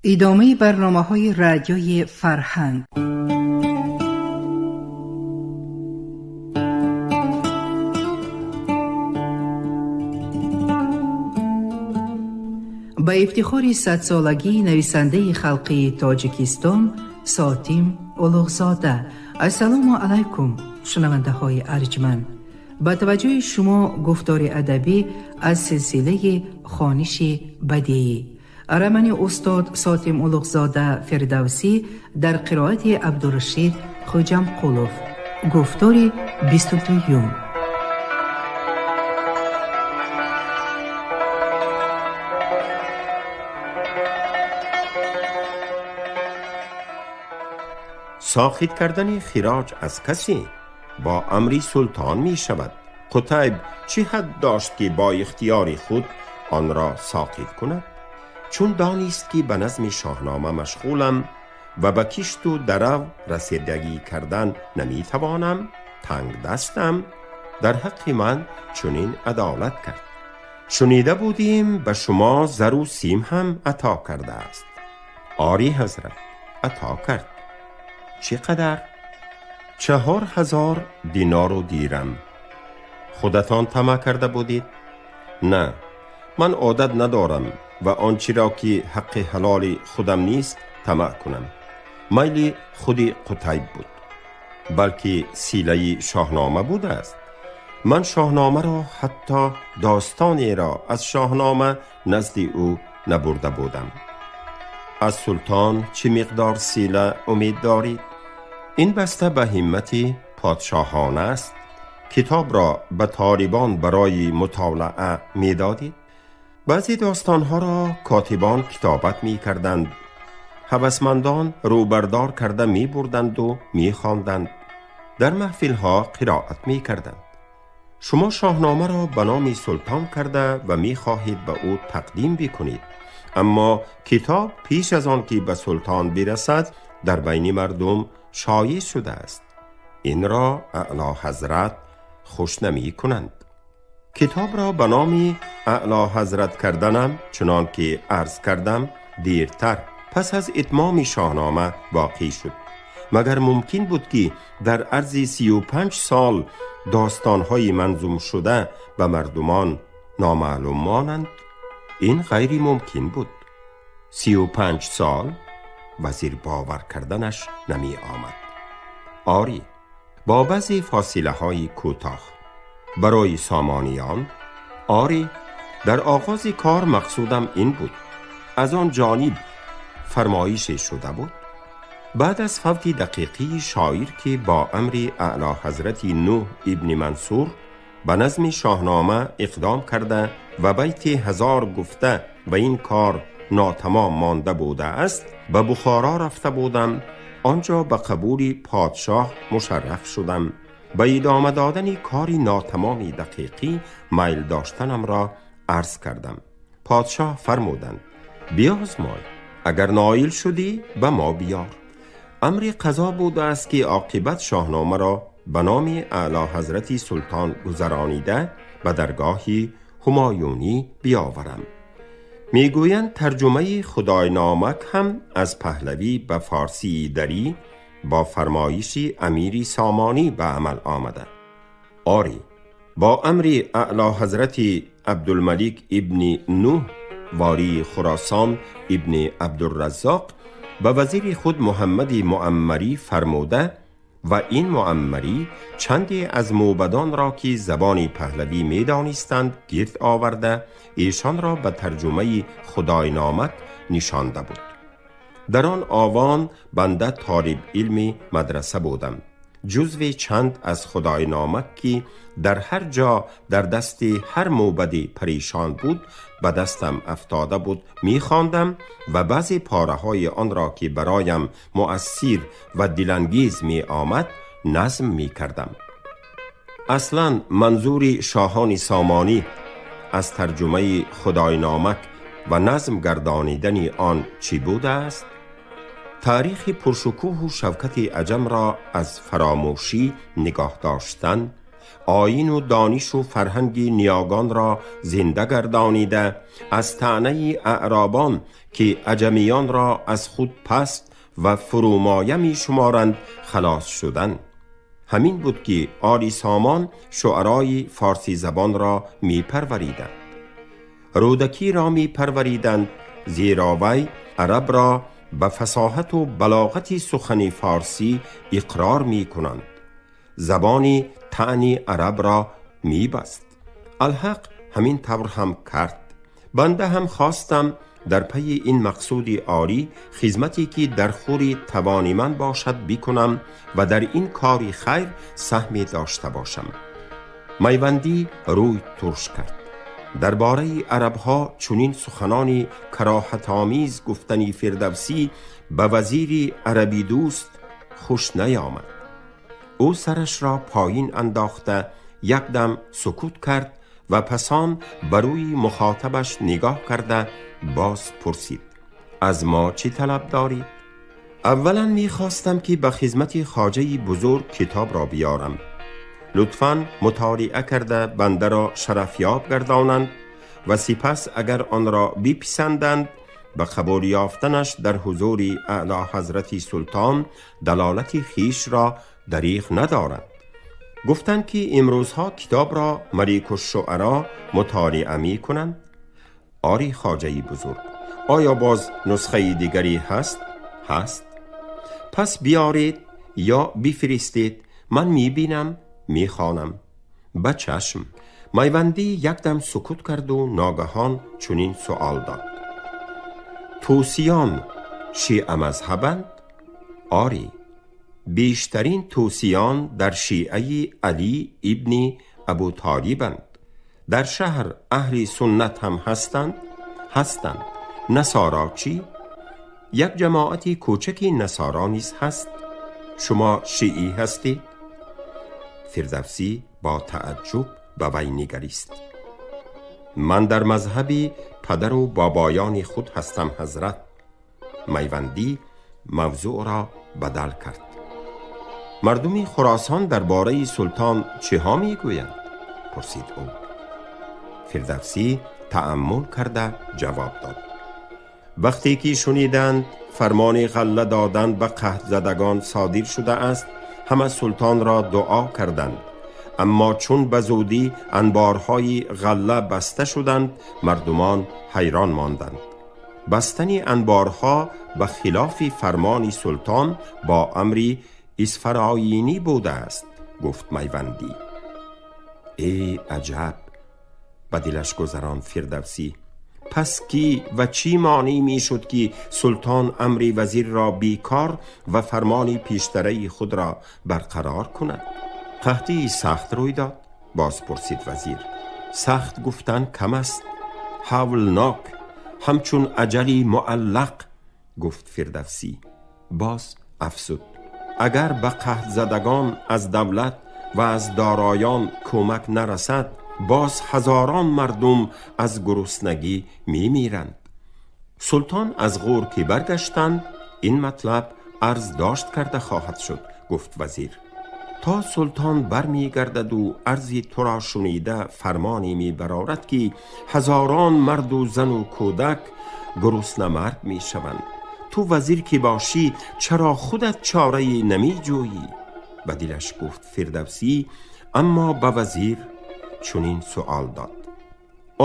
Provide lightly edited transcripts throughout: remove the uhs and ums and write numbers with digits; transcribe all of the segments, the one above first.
Идомаи барномаҳои Радиои Фарҳанг. Ба ифтихори садсолагии нависандаи халқии Тоҷикистон Сотим Улуғзода. Ассалому алайкум, шунавандаҳои арҷманд. Ба таваҷҷӯҳи шумо гуфтори адабӣ аз силсилаи хониши бадеӣ. Романи устод Сотим Улуғзода Фирдавсӣ дар қироати Абдурашид Хоҷамқулов. Гуфтори 22-юм. Соқит кардани хироҷ аз касе бо амри султон мешавад. Қутайб чӣ ҳад дошт, ки бо ихтиёри худ онро соқит кунад? Чун донист, ки ба назми Шоҳнома машғулам ва ба кишту дарав расидагӣ кардан наметавонам, тангдастам, дар ҳаққи ман чунин адолат кард. Шунида будем, ба шумо зару сим ҳам ато кардааст. Ори, ҳазрат, ато кард. Чӣ қадар? 4000 динору дирам. Худатон тамаъ карда будед? На, ман одат надорам ва он чиро ки ҳаққи ҳалоли худам нест тамаъ кунам. Майли худи Қутайб буд, балки силаи Шоҳнома будааст. Ман Шоҳномаро, ҳатто достонеро аз Шоҳнома назди ӯ набурда будам. Аз султон чӣ миқдор сила умед доред? Ин баста ба ҳиммати подшоҳона аст. Китобро ба толибон барои мутолаа медодед? Баъзе достонҳоро котибон китобат мекарданд, ҳавасмандон рӯбардор карда мебурданду мехонданд, дар маҳфилҳо қироат мекарданд. Шумо Шоҳномаро ба номи султон карда ва мехоҳед ба ӯ тақдим бикунед, аммо китоб пеш аз он ки ба султон бирасад, дар байни мардум шоеъ шудааст. Инро Аъло ҳазрат хуш намекунанд. Китобро ба номи Аъло ҳазрат карданам, чунон ки арз кардам, дертар, пас аз итмоми Шоҳнома воқеъ шуд. Магар мумкин буд, ки дар арзи 35 сол достонҳои манзумшуда ба мардумон номаълум монанд? Ин ғайримумкин буд. 35 сол вазир бовар карданаш намеомад. Орӣ, бо баъзе фосилаҳои кӯтоҳ. Барои Сомониён? Орӣ, дар оғози кор мақсудам ин буд. Аз он ҷониб фармоише шуда буд. Баъд аз фавти Дақиқии шоир, ки бо амри Аъло ҳазрати Нӯҳ ибни Мансур ба назми Шоҳнома иқдом карда ва байти 1000 гуфта ва ин кор нотамом монда будааст, ба Бухоро рафта будам. Он ҷо ба қабули подшоҳ мушарраф шудам. Ба идома додани кори нотамоми Дақиқӣ майл доштанамро арз кардам. Подшоҳ фармуданд: «Биёзмой, агар ноил шудӣ, ба мо биёр». Амри қазо будааст, ки оқибат Шоҳномаро ба номи Аъло ҳазрати султон гузаронида, ба даргоҳи ҳумоюнӣ биёварам. Мегӯянд, тарҷумаи Худойномак ҳам аз паҳлавӣ ба форсии дарӣ бо фармоиши амири Сомонӣ ба амал омада. Орӣ, бо амри Аъло ҳазрати Абдулмалик ибни Нӯҳ, вории Хуросон ибни Абдурраззоқ ба вазири худ Муҳаммади Муаммарӣ фармуда ва ин Муаммарӣ чанде аз мӯбадонро, ки забони паҳлавӣ медонистанд, гирд оварда, эшонро ба тарҷумаи Худойномак нишонда буд. Дар он овон банда толиб илми мадраса будам. Ҷузви чанд аз Худойномак, ки дар ҳар ҷо дар дасти ҳар мӯбади парешон буд, ба дастам афтода буд, мехондам ва баъзе пораҳои онро, ки бароям муассир ва дилангез меомад, назм мекардам. Аслан манзури шоҳони Сомонӣ аз тарҷумаи Худойномак ва назм гардонидани он чӣ будааст? Таърихи пуршукӯҳу шавкати аҷамро аз фаромӯшӣ нигоҳ доштан. оин ва дониш ва фарҳанги ниёгонро зинда гардонида, аз таънаи аъробон ки аҷамиёнро аз худ паст ва фурӯмоя мешуморанд халос шудан. Ҳамин буд ки Оли Сомон шуарои форсизабонро мепарвариданд. Рӯдакиро мепарвариданд, зеро вай арабро ба фасоҳату балоғати сухани форсӣ иқрор мекунанд. Забони таъни арабро мебаст. Алҳақ ҳамин тавр ҳам кард. Банда ҳам хостам дар пайи ин мақсуди олӣ хизмате ки дар хури тавони ман бошад бикунам ва дар ин кори хайр саҳме дошта бошам. Майвандӣ рӯй турш кард. Дар бораи арабҳо чунин суханони кароҳатомез гуфтани Фирдавсӣ ба вазири арабидӯст хуш наёмад. Ӯ сарашро поин андохта якдам сукут кард ва пасон ба рӯи мухотабаш нигоҳ карда боз пурсид: аз мо чӣ талаб доред? Аввалан мехостам ки ба хизмати хоҷаи бузург китобро биёрам. Лутфан мутолиа карда бандаро шарафёб гардонанд ва сипас агар онро биписанданд, ба қабул ёфтанаш дар ҳузури аълоҳазрати султон далолати хишро дариғ надоранд. Гуфтанд ки имрӯзҳо китобро Маликушшуаро мутолиа мекунанд. Ори, хоҷаи бузург, оё боз нусхаи дигаре ҳаст? Ҳаст. Пас биёред ё бифиристед, ман мебинам, мехонам. Ба чашм. Майвандӣ якдам сукут карду ногаҳон чунин суол дод: тӯсиён шиа мазҳабанд? Ори, бештарин тӯсиён дар шиаи Алӣ ибни Абутолибанд. Дар шаҳр аҳли суннат ҳам ҳастанд? Ҳастанд. Насоро чӣ? Як ҷамоати кӯчаки насоро низ ҳаст. Шумо шиӣ ҳастед? Фирдавсӣ бо таъаҷҷуб ба вай нигарист. Ман дар мазҳаби падару бобоёни худ ҳастам, ҳазрат. Майвандӣ мавзӯъро бадал кард. Мардуми Хуросон дар бораи султон чиҳо мегӯянд? Пурсид ӯ. Фирдавсӣ таъаммул карда ҷавоб дод: вақте ки шуниданд фармони ғалла додан ба қаҳтзадагон содир шудааст, ҳама султонро дуо карданд. Аммо чун ба зудӣ анборҳои ғалла баста шуданд, мардумон ҳайрон монданд. Бастани анборҳо ба хилофи фармони султон бо амри Исфароинӣ будааст, гуфт Майвандӣ. Э, аҷаб! Ба дилаш гузаронд Фирдавсӣ. Пас кӣ ва чӣ монеъ мешуд, ки султон амри вазирро бекор ва фармони пештараи худро барқарор кунад? Қаҳтии сахт рӯй дод? Боз пурсид вазир. Сахт гуфтан кам аст, ҳавлнок, ҳамчун аҷали муаллақ, гуфт Фирдавсӣ. Боз афзуд: агар ба қаҳтзадагон аз давлат ва аз дороён кӯмак нарасад, боз ҳазорон мардум аз гуруснагӣ мемиранд. Султон аз Ғур ки баргаштанд, ин матлаб арз дошт карда хоҳад шуд, гуфт вазир. То султон бармегардаду арзи туро шунида фармоне мебарорад, ки ҳазорон марду зану кӯдак гуруснамарг мешаванд. Ту вазир ки бошӣ, чаро худат чорае намеҷӯӣ? Ба дилаш гуфт Фирдавсӣ, аммо ба вазир чунин суол дод: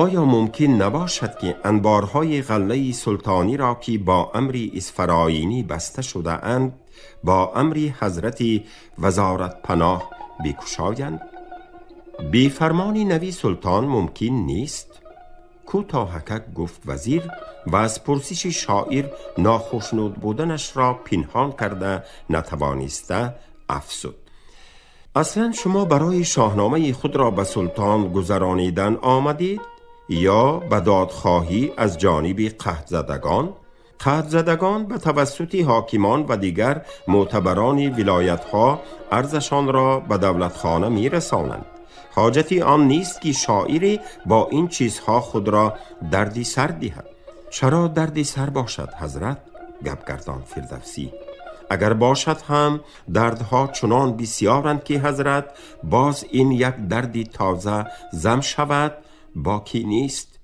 оё мумкин набошад, ки анборҳои ғаллаи султониро, ки бо амри Исфароинӣ баста шудаанд, бо амри ҳазрати вазоратпаноҳ бикушоянд? Бефармони нави султон мумкин нест, кӯтоҳакак гуфт вазир ва аз пурсиши шоир нохушнуд буданашро пинҳон карда натавониста афзуд: аслан шумо барои шоҳномаи худро ба султон гузаронидан омадед ё ба додхоҳӣ аз ҷониби қаҳтзадагон? Қаҳтзадагон ба тавассути ҳокимон ва дигар мӯътабарони вилоятҳо арзашонро ба давлатхона мерасонанд. Ҳоҷати он нест, ки шоире бо ин чизҳо худро дарди сар диҳад. Чаро дарди сар бошад, ҳазрат? Гап гардон Фирдавсӣ. اگر باشد هم دردها چنان بسیارند که حضرت باز این یک دردی تازه زم شود باکی نیست.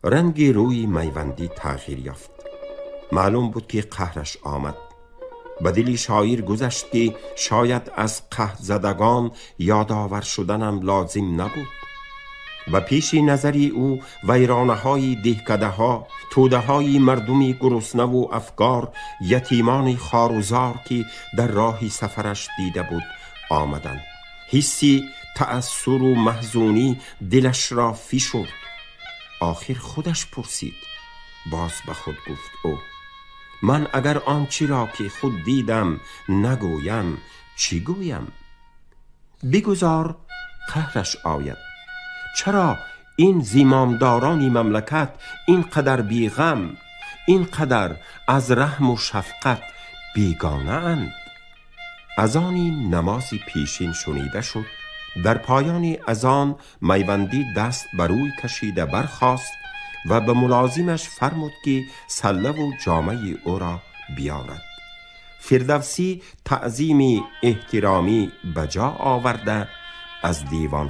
رنگ روی میوندی تغییر یافت. معلوم بود که قهرش آمد. به دل شاعر گذشت که شاید از قهر زدگان یادآور شدنم لازم نبود. و پیش نظری او ویرانه های دهکده ها، توده های مردمی گرسنه و افگار، یتیمان خار و زار که در راه سفرش دیده بود آمدند. حسی تأثر و محزونی دلش را فشرد. آخر خودش پرسید. باز به خود گفت او: من اگر آنچه را که خود دیدم نگویم چی گویم؟ بگذار قهرش آید. چرا این زمامداران مملکت اینقدر بیغم، اینقدر از رحم و شفقت بیگانه اند؟ اذان نماز پیشین شنیده شد. در پایان اذان میوندی دست بر روی کشیده برخاست و به ملازمش فرمود که سله و جامه او را بیارد. فردوسی تعظیم احترامی به جا آورده از دیوان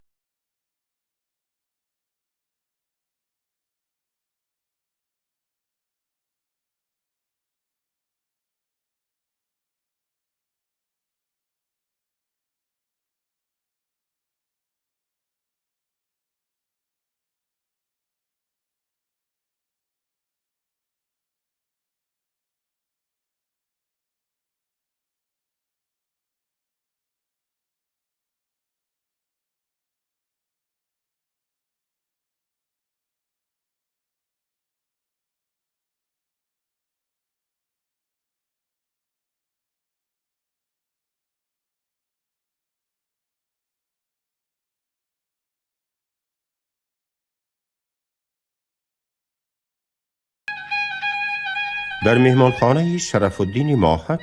در مهمانخانه شرف الدین ماهک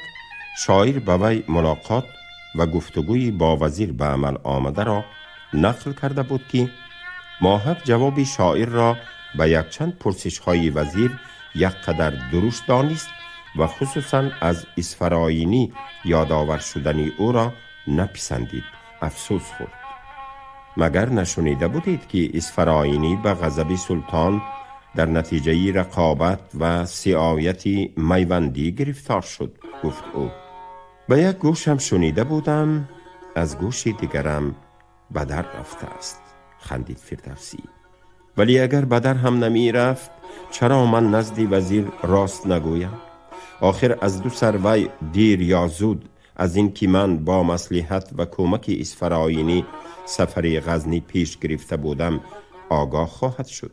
شاعر به وی ملاقات و گفتگوی با وزیر به عمل آمده را نقل کرده بود که ماهک جواب شاعر را به یکچند پرسش های وزیر یک قدر درشت دانست و خصوصا از اسفراینی یادآور شدن او را نپسندید. افسوس خورد. مگر نشنیده بودید که اسفراینی به غضب سلطان در نتیجه رقابت و سعایت میوندی گرفتار شد؟ گفت او: به یک گوشم شنیده بودم، از گوش دیگرم به در رفته است. خندید فردوسی. ولی اگر به در هم نمی رفت چرا من نزد وزیر راست نگویم؟ آخر از دو سر وی دیر یا زود از این که من با مصلحت و کمک اسفراینی سفر غزنی پیش گرفته بودم آگاه خواهد شد،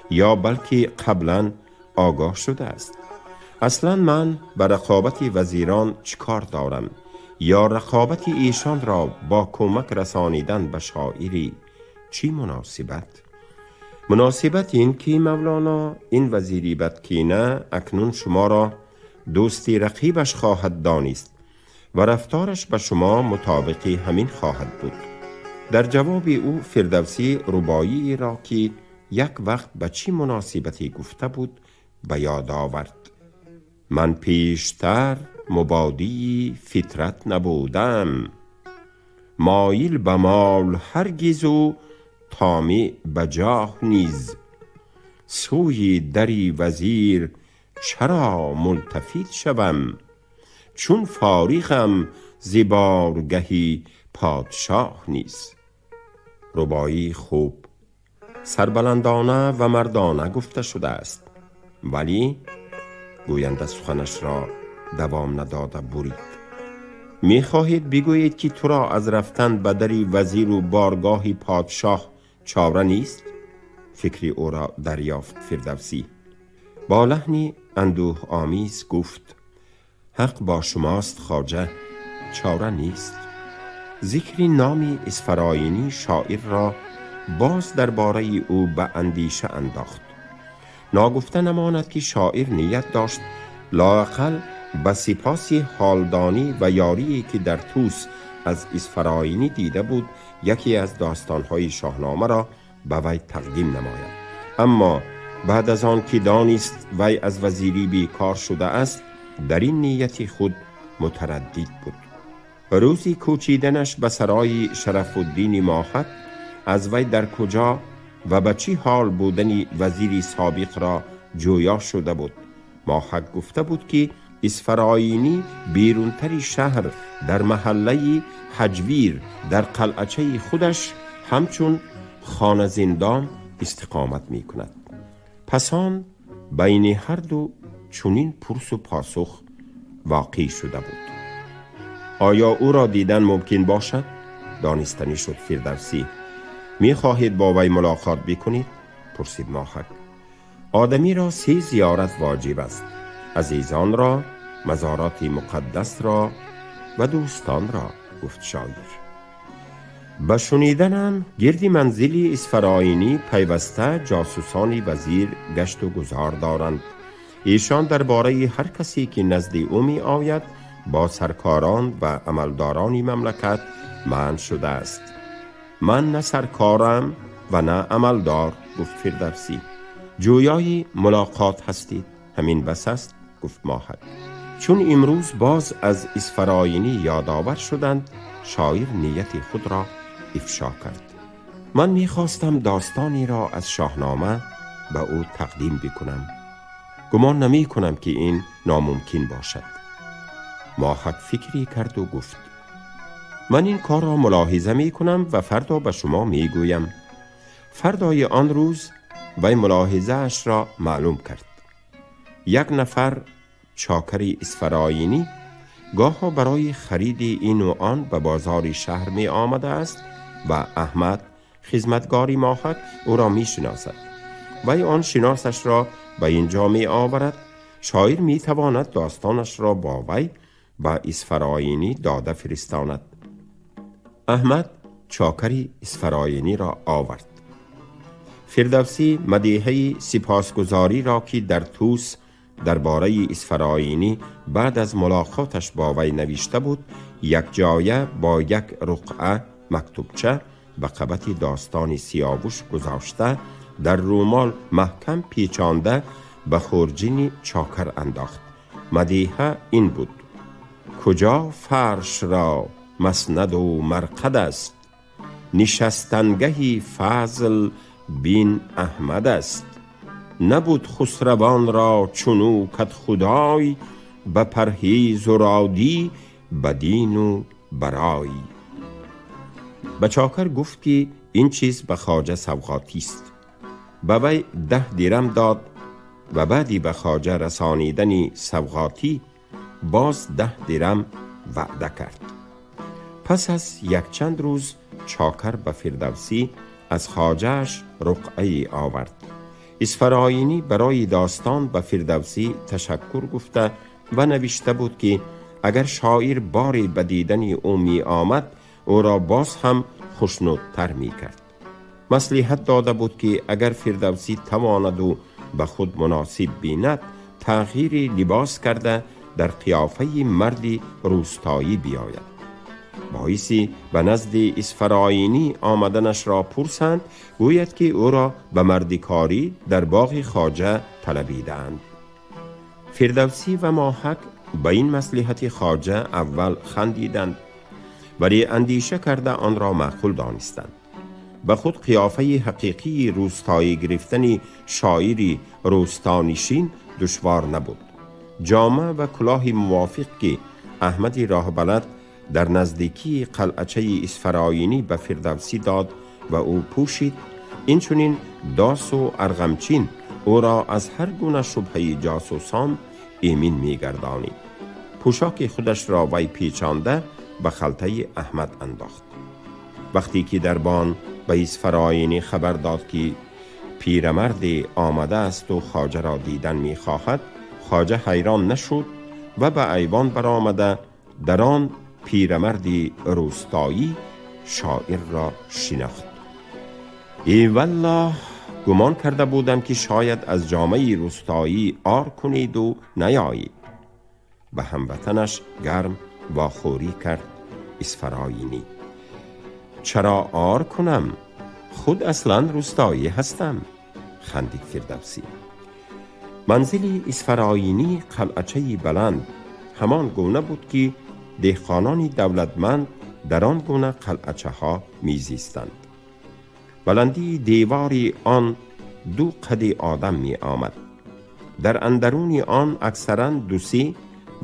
یا بلکه قبلا آگاه شده است. اصلا من به رقابت وزیران چکار دارم، یا رقابت ایشان را با کمک رسانیدن به شاعری چی مناسبت؟ مناسبت این که مولانا این وزیری بدکینه اکنون شما را دوستی رقیبش خواهد دانست و رفتارش به شما مطابق همین خواهد بود. در جواب او فردوسی رباعی را که یک وقت به چی مناسبتی گفته بود به یاد آورد. من پیشتر مبادی فطرت نبودم، مایل به مال هرگز و طامع به جاه نیز. سوی دری وزیر چرا ملتفت شوم، چون فارغم ز بارگهی پادشاه نیز. رباعی خوب سربلندانه و مردانه گفته شده است، ولی گوینده سخنش را دوام نداده برید. میخواهید بگویید که تو را از رفتن به دری وزیر و بارگاه پادشاه چاره نیست؟ فکری او را دریافت فردوسی. با لحنی اندوه آمیز گفت: حق با شماست خواجه، چاره نیست. ذکر نام اسفراینی شاعر را باز درباره او به اندیشه انداخت. ناگفته نماند که شاعر نیت داشت لااقل به سپاس حالدانی و یاری که در توس از اسفراینی دیده بود یکی از داستانهای شاهنامه را به وی تقدیم نماید. اما بعد از آن که دانست وی از وزیری بیکار شده است، در این نیت خود متردد بود. روزی کوچیدنش به سرای شرف الدین ماحک از وی در کجا و به چی حال بودن وزیر سابق را جویا شده بود. ماحک گفته بود که اسفراینی بیرونتر شهر در محله حجویر در قلعچه خودش همچون خانه زندان استقامت می کند. پس آن بین هر دو چنین پرس و پاسخ واقع شده بود. آیا او را دیدن ممکن باشد؟ دانستنی شد فردوسی. می خواهید با وی ملاقات بکنید؟ پرسید ماحک. آدمی را 3 زیارت واجب است: عزیزان را، مزارات مقدس را و دوستان را، گفت شاعر. به شنیدنم گرد منزل اسفراینی پیوسته جاسوسان وزیر گشت و گذار دارند. ایشان درباره هر کسی که نزد او می آید با سرکاران و عملداران مملکت منع شده است. من نه سرکارم و نه عملدار، گفت فردوسی. جویای ملاقات هستید، همین بس است، گفت ماحک. چون امروز باز از اسفراینی یادآور شدند، شاعر نیت خود را افشا کرد. من میخواستم داستانی را از شاهنامه به او تقدیم بکنم. گمان نمی کنم که این ناممکن باشد. ماحک فکری کرد و گفت: من این کار را ملاحظه می کنم و فردا به شما می گویم. فردای آن روز وی ملاحظه اش را معلوم کرد. یک نفر چاکر اسفراینی گاه برای خرید این و آن به بازار شهر می آمده است و احمد خدمتگاری ماحک او را می شناسد. وی آن شناسش را به اینجا می آورد. شاعر می تواند داستانش را با وی به اسفراینی داده فرستاند. احمد چاکری اسفراینی را آورد. فردوسی مدیحه سپاسگزاری را که در توس درباره اسفراینی بعد از ملاقاتش با وی نوشته بود، یک جایه با یک رقعه مکتوبچه به قبط داستان سیاوش گذاشته، در رومال محکم پیچانده به خورجین چاکر انداخت. مدیحه این بود: کجا فرش را مسند و مرقد است، نشستنگهی فضل بین احمد است. نبود خسروان را چنو کد خدای، به پرهیز و رادی بدین و برای. به چاکر گفت که این چیز به خواجه سوغاتی است. به وی 10 درم داد و بعدی به خواجه رسانیدن سوغاتی باز 10 درم وعده کرد. پس از یک چند روز چاکر به فردوسی از خواجه‌اش رقعه آورد. اسفراینی برای داستان به فردوسی تشکر گفته و نوشته بود که اگر شاعر باری به دیدن او می آمد، او را باز هم خوشنودتر می کرد. مصلحت داده بود که اگر فردوسی تواند و به خود مناسب بیند، تغییر لباس کرده در قیافه مردی روستایی بیاید. باعثی به نزد اسفراینی آمدنش را پرسند، گوید که او را به مردیکاری در باغ خواجه طلبیدند. فردوسی و ماحک به این مصلحت خواجه اول خندیدند، ولی اندیشه کرده آن را معقول دانستند. به خود قیافه حقیقی روستایی گرفتن شاعری روستانشین دشوار نبود. جامه و کلاه موافق که احمد راهبلد در نزدیکی قلعچه اسفراینی به فردوسی داد و او پوشید، این چنین داس و ارغمچین او را از هر گونه شبهه جاسوسان ایمن می‌گردانید. پوشاک خودش را وی پیچانده به خلطه احمد انداخت. وقتی که دربان به اسفراینی خبر داد که پیرمرد آمده است و خواجه را دیدن می‌خواهد، خواجه حیران نشد و به ایوان برآمده در آن پیرمردی روستایی شاعر را شناخت. ای والله، گمان کرده بودم که شاید از جامعه روستایی آر کنید و نیایید. به هموطنش گرم واخوری کرد اسفراینی. چرا آر کنم؟ خود اصلا روستایی هستم، خندید فردوسی. منزل اسفراینی قلعچه بلند ҳамон гуна буд, ки деҳқонони давлатманд дар он гуна қалъачаҳо мезистанд. Баландии девори он 2 қади одам меомад. Дар андаруни он аксаран 2-3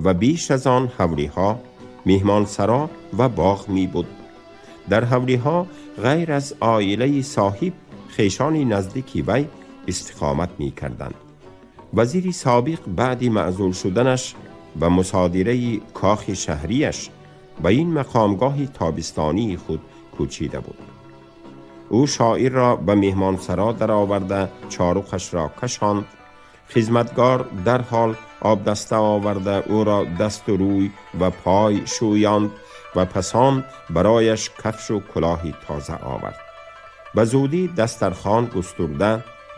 ва беш аз он ҳавлиҳо, меҳмонсаро ва боғ мебуд. Дар ҳавлиҳо ғайр аз оилаи соҳиб хешони наздики вай истиқомат мекарданд. Вазири собиқ баъди маъзул шуданаш ба мусодираи кохи шаҳрияш ба ин мақомгоҳи тобистонии худ кӯчида буд. Ӯ шоирро ба меҳмонсаро дароварда чоруқашро кашонд. Хизматгор дарҳол обдаста оварда ӯро дасту рӯй ва пой шӯянд ва пасон барояш кафшу кулоҳи тоза овард. Ба зудӣ дастархон густурда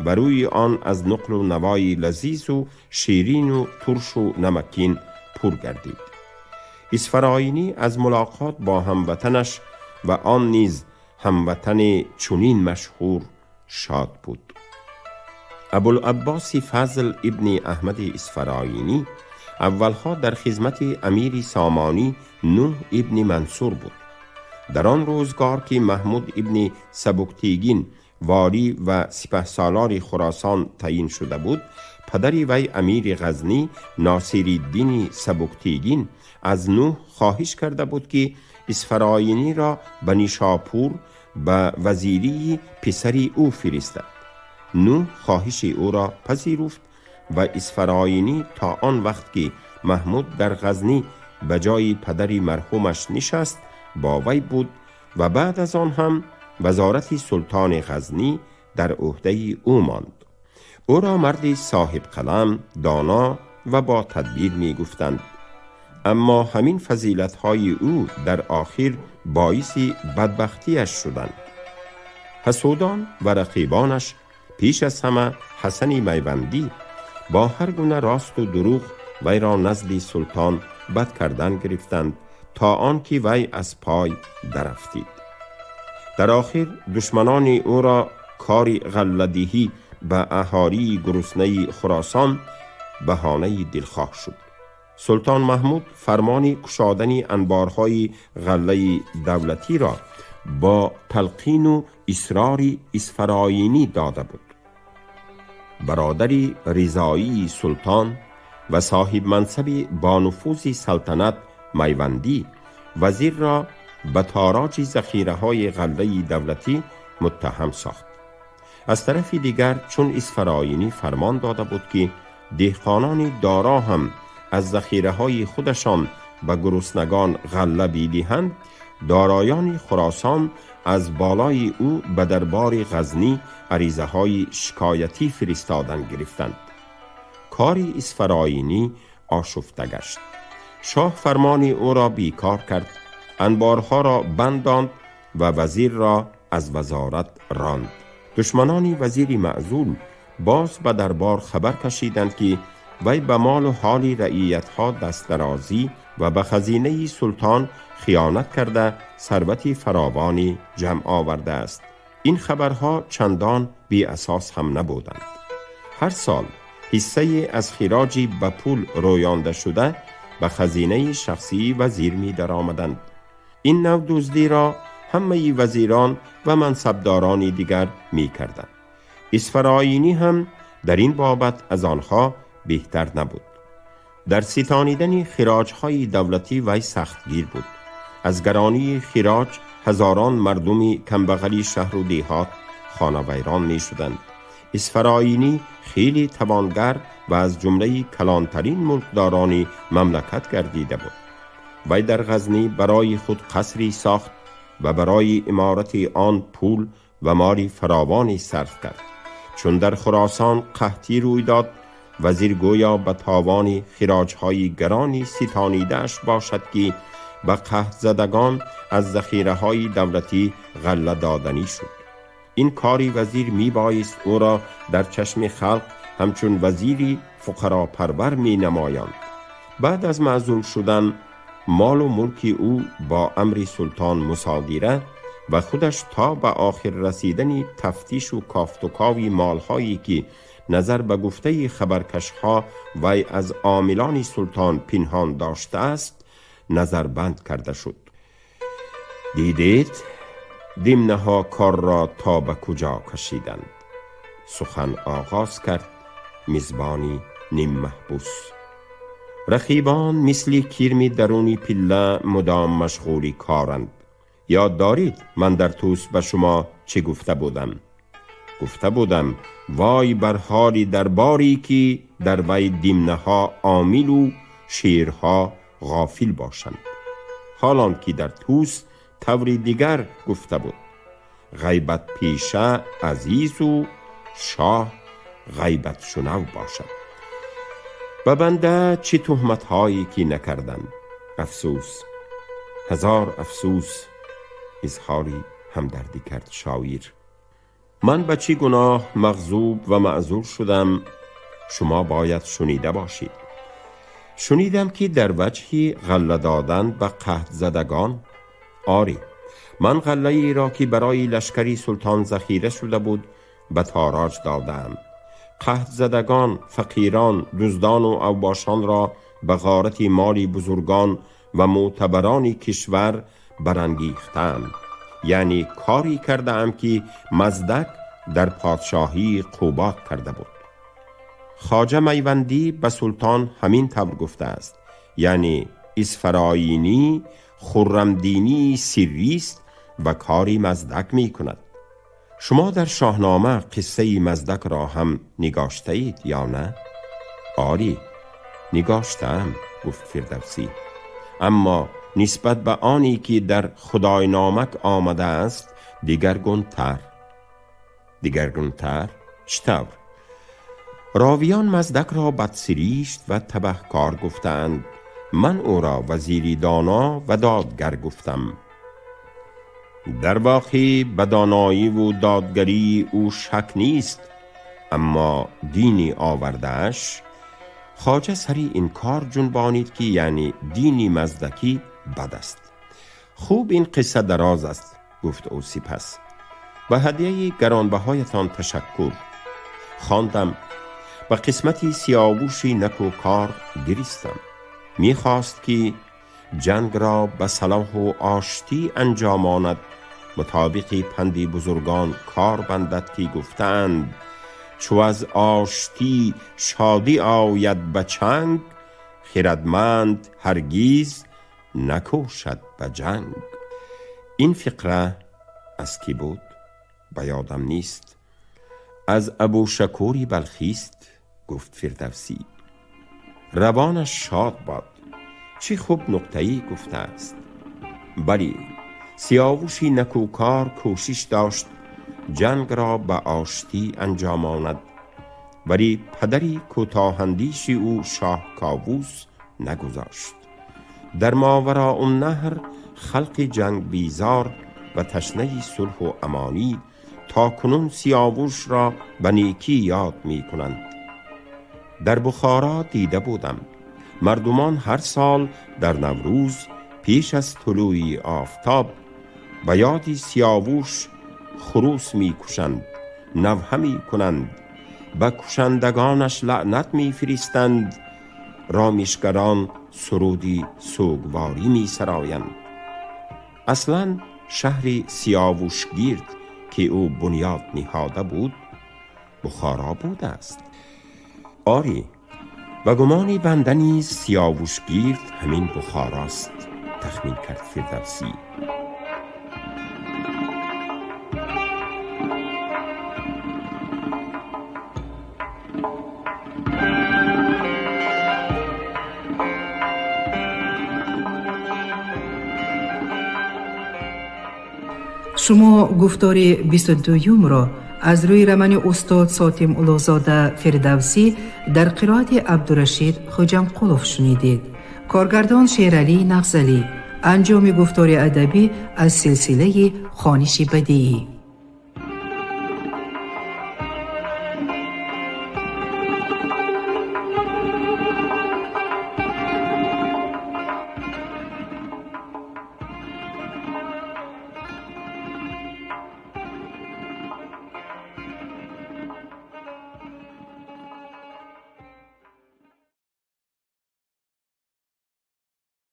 ва рӯи он аз нуқлу навои лазизу ширину туршу намакин пур гардид. Исфароинӣ аз мулоқот бо ҳамватанаш ва он низ ҳамватани чунин машҳур шод буд. Абулаббоси Фазл ибни Аҳмади Исфароинӣ аввалҳо дар хизмати амири Сомонӣ Нӯҳ ибни Мансур буд. Дар он рӯзгор, ки Маҳмуд ибни Сабуктигин волӣ ва сипаҳсолори Хуросон таъйин шуда буд, падари вай амири Ғазнӣ Носириддини Сабуктигин аз Нӯҳ хоҳиш карда буд, ки Исфароиниро ба Нишопур ба вазирии писари ӯ фиристад. Нӯҳ хоҳиши ӯро пазируфт ва Исфароинӣ то он вақт, ки Маҳмуд дар Ғазнӣ ба ҷои падари марҳумаш нишаст, бо вай буд ва баъд аз он ҳам вазорати султони Ғазнӣ дар ӯҳдаи ӯ монд. Ӯро марди соҳибқалам, доно ва бо тадбир мегуфтанд. Аммо ҳамин фазилатҳои ӯ дар охир боиси бадбахтиаш шуданд. Ҳасудон ва рақибонаш, пеш аз ҳама Ҳасани Майвандӣ, бо ҳар гуна росту дурӯғ вайро назди султон бад кардан гирифтанд, то он ки вай аз пой дарафтид. Дар охир душманони ӯро кори ғалладиҳӣ ба аҳолии гуруснаи Хуросон баҳонаи дилхоҳ шуд. Султон Маҳмуд фармони кушодани анборҳои ғаллаи давлатиро бо талқину исрори Исфароинӣ дода буд. Бародари ризоии султон ва соҳибмансаби бонуфузи салтанат Майвандӣ вазирро ба тороҷи захираҳои ғаллаи давлатӣ муттаҳам сохт. Аз тарафи дигар, чун Исфароинӣ фармон дода буд, ки деҳқонони доро ҳам аз захираҳои худашон ба гуруснагон ғалла бидиҳанд, дороёни Хуросон аз болои ӯ ба дарбори Ғазнӣ аризаҳои шикоятӣ фиристодан гирифтанд. Кори Исфароинӣ ошуфта гашт. Шоҳ фармони ӯро бекор кард, анборҳоро бандонд ва вазирро аз вазорат ронд. Душманони вазири маъзул боз ба дарбор хабар кашиданд, ки вай ба молу ҳоли раиятҳо дастдарозӣ ва ба хазинаи султон хиёнат карда сарвати фаровонӣ ҷамъ овардааст. Ин хабарҳо чандон беасос ҳам набуданд. Ҳар сол ҳиссае аз хироҷи ба пул рӯёнда шуда ба хазинаи шахсии вазир медаромаданд. Ин нав дуздиро ҳамаи вазирон ва мансабдорони дигар мекарданд. Исфароинӣ ҳам дар ин бобат аз онҳо беҳтар набуд. Дар ситонидани хироҷҳои давлатӣ вай сахтгир буд. Аз гаронии хироҷ ҳазорон мардуми камбағали шаҳру деҳот хонавайрон мешуданд. Исфароинӣ хеле тавонгар ва аз ҷумлаи калонтарин мулкдорони мамлакат гардида буд. Вай дар Ғазнӣ барои худ қасре сохт ва барои иморати он пул ва моли фаровоне сарф кард. Чун дар Хуросон қаҳтӣ рӯй дод, вазир гӯё ба товони хироҷҳои гарони ситонидааш бошад, ки ба қаҳтзадагон аз захираҳои давлатӣ ғалла доданӣ шуд. Ин кори вазир мебоист ӯро дар чашми халқ ҳамчун вазири фуқаропарвар менамоянд. Баъд аз маъзул шудан молу мулки ӯ бо амри султон мусодира ва худаш то ба охир расидани тафтишу кофтукови молҳое, ки назар ба гуфтаи хабаркашҳо вай аз омилони султон пинҳон доштааст, назарбанд карда шуд. Дидед, димнаҳо корро то ба куҷо кашиданд? Сухан оғоз кард мизбони ниммаҳбус. Рақибон мисли кирми даруни пилла мудом машғули коранд. Ёд доред, ман дар Тӯс ба шумо чӣ гуфта будам? Гуфта будам, вой бар ҳоли дарборе ки дар вай димнаҳо омилу шерҳо ғофил бошанд. Ҳолон ки дар Тӯс таври дигар гуфта буд: ғайбатпеша азизу шоҳ ғайбатшунав бошад. Ба банда чӣ туҳматҳое ки накарданд! Афсӯс, ҳазор афсӯс! Изҳори ҳамдардӣ кард шоир. Ман ба чӣ гуноҳ мағзуб ва маъзур шудам, шумо бояд шунида бошед. Шунидам ки дар ваҷҳи ғалла додан ба қаҳтзадагон. Оре, ман ғаллаеро ки барои лашкари султон захира шуда буд, ба тороҷ додаам. Қаҳтзадагон, фақирон, дуздону авбошонро ба ғорати моли бузургон ва мӯътабарони кишвар барангехтаам. Яъне коре кардаам ки Маздак дар подшоҳии Қубод карда буд. Хоҷа Майвандӣ ба султон ҳамин тавр гуфтааст, яъне Исфароинӣ хуррамдинии сиррист ва кори Маздак мекунад. Шумо дар Шоҳнома қиссаи Маздакро ҳам нигоштаед ё на? Оре, нигоштаам, гуфт Фирдавсӣ. Аммо нисбат ба оне ки дар Худойномак омадааст, дигаргунтар. Дигаргунтар? Чӣ тавр? Ровиён Маздакро бадсиришт ва табаҳкор гуфтаанд. Ман ӯро вазири доно ва додгар гуфтам. Дар воқеъ ба доноиву додгарии ӯ шак нест, аммо дини овардааш. Хоҷа сари инкор ҷунбонид, ки яъне дини маздакӣ бад аст. Хуб, ин қисса дароз аст, гуфт ӯ сипас. Ба ҳадияи гаронбаҳоятон ташаккур. Хондам, ба қисмати Сиёвуши накӯкор гиристам. Мехост ки ҷангро ба салоҳу оштӣ анҷомонад, мутобиқи панди бузургон кор бандад, ки гуфтаанд: чу аз оштӣ шодӣ ояд ба чанг, хирадманд ҳаргиз накӯшад ба ҷанг. Ин фиқра аз кӣ буд, ба ёдам нест. Аз Абушакури Балхист, гуфт Фирдавсӣ. Равонаш шод бод, чӣ хуб нуқтаӣ гуфтааст. Бале, Сиёвуши накӯкор кӯшиш дошт ҷангро ба оштӣ анҷомонад, вале падари кӯтоҳандеши ӯ, шоҳ Ковус, нагузошт. Дар Мовароуннаҳр халқи ҷангбезор ва ташнаи сулҳу амонӣ то кунун Сиёвушро ба некӣ ёд мекунанд. Дар Бухоро дида будам, мардумон ҳар сол дар Наврӯз пеш аз тулӯи офтоб ба ёди Сиёвуш хурӯс мекушанд, навҳа мекунанд, ба кушандагонаш лаънат мефиристанд, ромишгарон суруди сӯгворӣ месароянд. Аслан шаҳри Сиёвушгирд, ки ӯ бунёд ниҳода буд, Бухоро будааст. Оре, ба гумони банда низ Сиёвушгирд ҳамин Бухорост, тахмин кард Фирдавсӣ. Шумо гуфтори 22-юмро аз рӯи романи устод Сотим Улуғзода «Фирдавсӣ» дар қироати Абдурашид Хоҷамқулов шунидед. Коргардон Шералӣ Нағзалӣ. Анҷоми гуфтори адабӣ аз силсилаи хониши бадиӣ.